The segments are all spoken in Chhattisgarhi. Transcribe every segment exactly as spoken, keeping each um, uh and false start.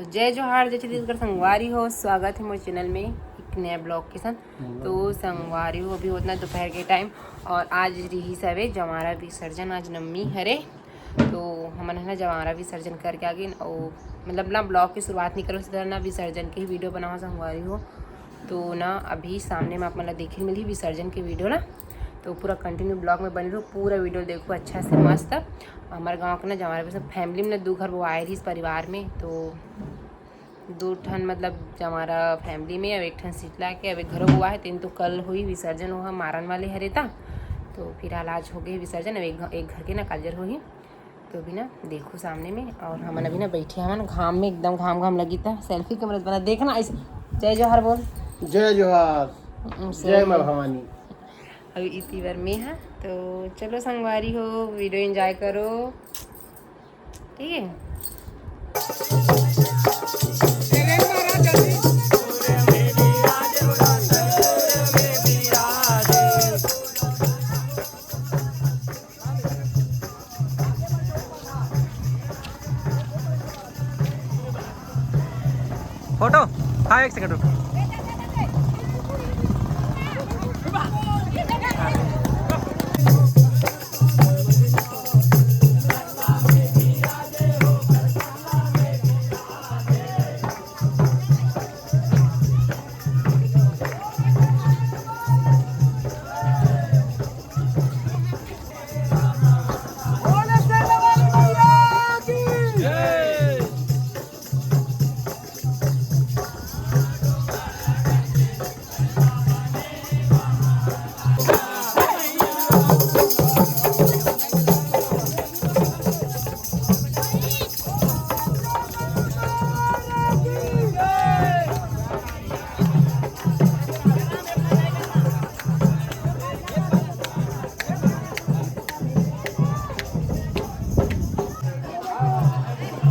जय जोहार, जय छत्तीसगढ़ संगवारी हो, स्वागत है मोर चैनल में एक नया ब्लॉग के साथ। तो संगवारी हो, अभी होत ना दोपहर के टाइम और आज रिहिस हवे जंवारा विसर्जन, आज नवमी हरे। तो हमन है ना जंवारा विसर्जन करके आ गए और मतलब ना ब्लॉग की शुरुआत नहीं करो, सीधा ना विसर्जन के ही वीडियो बनाओ संगवारी हो। तो ना अभी सामने में आप मन ला देखे मिलही विसर्जन के वीडियो ना, तो पूरा कंटिन्यू ब्लॉग में बने रहो, पूरा वीडियो देखो अच्छा से मस्त। हमारे गांव के ना जंवारा विसर्जन फैमिली में ना दू घर वो आए रहिस परिवार में, तो दो ठन मतलब जंवारा फैमिली में, अब एक ठन सीतला के, अब एक घरों हुआ है, तेन तो कल हुई विसर्जन, हुआ मारन वाले हरे ता। तो फिलहाल आज हो गए विसर्जन, अब एक घ-, एक घर के ना काजर होही। तो भी ना देखो सामने में, और हमन अभी ना बैठे हमन घाम में, एकदम घाम घाम लगी था। सेल्फी कैमरा बना देखना ऐसे। जय जोहार बोल। जय जोहार। हम्म, जय माँ भवानी। अभी इतनी बार में है, तो चलो संगवारी हो, वीडियो एंजॉय करो। ठीक है। फोटो। हाँ, एक सेकंड रुको।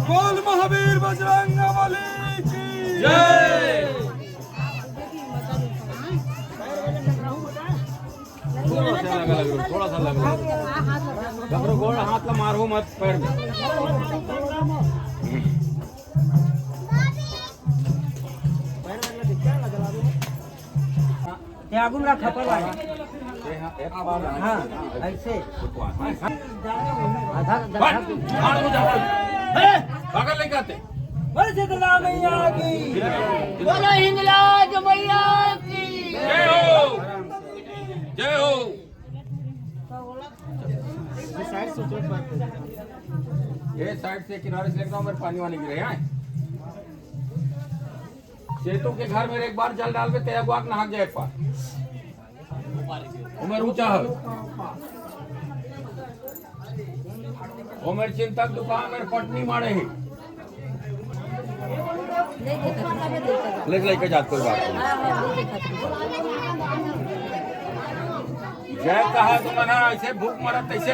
बोल महावीर बजरंग बली की जय। थोड़ा सा लगा, लगा, थोड़ा सा लगा। पकड़ो, गोड़ हाथ ला मारो मत पैर में। ये आगू में रख, खपल वाला। हाँ, ऐसे। आधा, आधा। पागल नहीं करते। बोलो शीतला मैया की। बोलो हिंगलाज मैया की। जय हो। जय हो। ये साइड से किनारे से एकदम मेरे पानी वानी गिरे हैं। सेतु के घर में एक बार जल डालबे, ते अगुआ के नहा जाए पार। उमर ऊंचा है। उमर चिंतक दुकान में पटनी मारे ही। लेके लेके जात कोई बात नहीं। जय कहा तुम ना, ऐसे भूख मरत तैसे।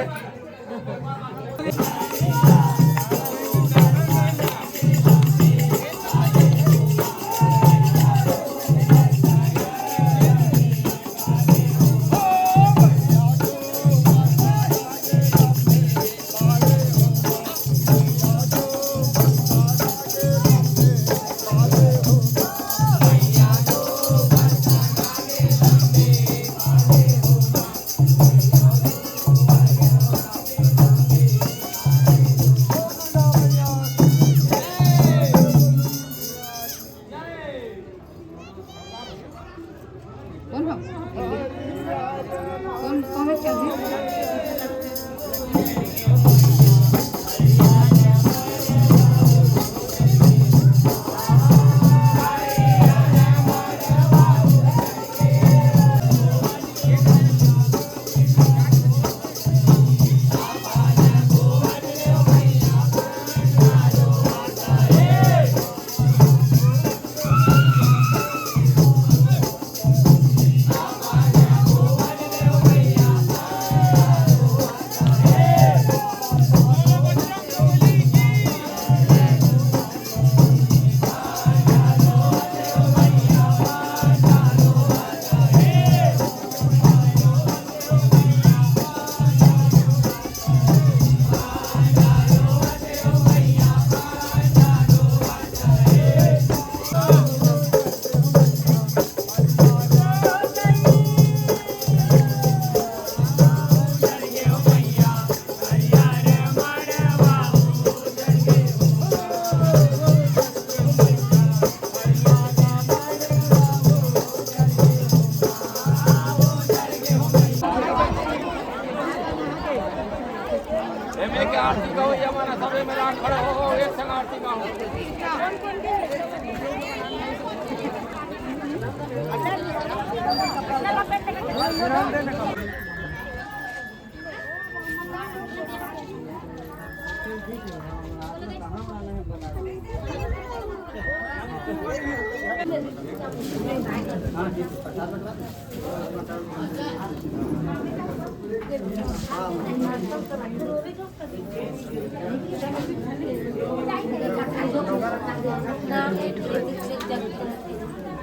एमे के आरती गाओ, ये हमारा सबे में राग खड़ा हो, हो, एक संग आरती गाओ।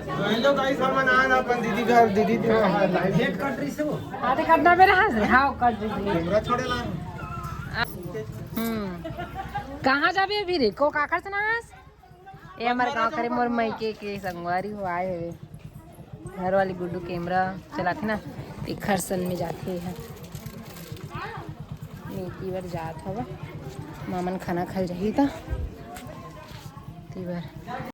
तो हेलो गाइस, हमन आन अपन दीदी घर, दीदी घर। लेट कट रही से वो। आते कटना मेरा हाथ से, हाँ, कट रही। कैमरा छोड़े ला। हम्म। कहाँ जाबे अभी रे? को काकर से ना हस? ये हमारे गाँव करे मोर मइके के संगवारी हो आए हुए। घर वाली गुड्डू कैमरा चलाथे ना, एखर सन में जाथे है। नीति बर जात हवा, मामन खाना खाल जाही त। ती बर